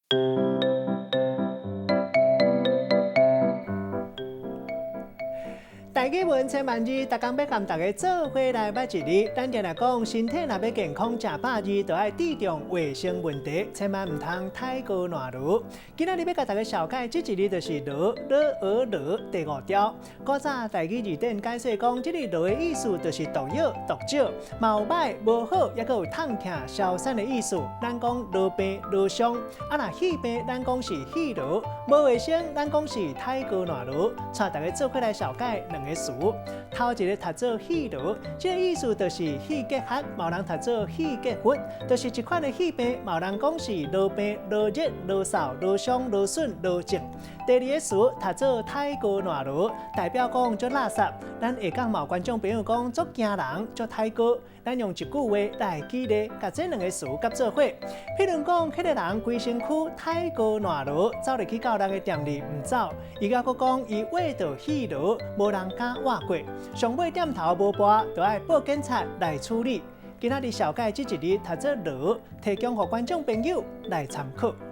台語文千萬字，逐工欲共大家做伙來捌一字。咱定定講，身體若欲健康，食百二，就愛注重衛生問題，千萬毋通太高爛爐。今仔日欲共大家紹介這一字，就是癆，魯蚵癆第五調。古早台語字典解說講，這个癆的意思就是毒藥、毒酒，嘛有䆀、無好，抑閣有痛疼、消散的意思。咱講癆病、癆傷，啊若肺病，咱講是肺癆，無衛生，咱講是太高爛爐。帶大家做伙來紹介兩個詞，頭一個讀做肺癆，這个意思就是肺結核，嘛有人讀做肺結核，就是一款的肺病，嘛有人講是癆病、癆熱、癆嗽、癆傷、癆損、癆症。第二个詞讀做太高爛爐，代表講足垃圾。咱下港嘛有觀眾朋友講足驚人、足太高。咱用一句話來舉例，共這兩个詞結做伙。譬如講，彼个人規身軀太高爛爐，走入去到人的店裡毋走，伊閣閣講伊挖著肺癆，無人敢倚過。上尾店頭無伴，就愛報警察來處理。今仔日紹介這一字讀做癆，提供予觀眾朋友來參考。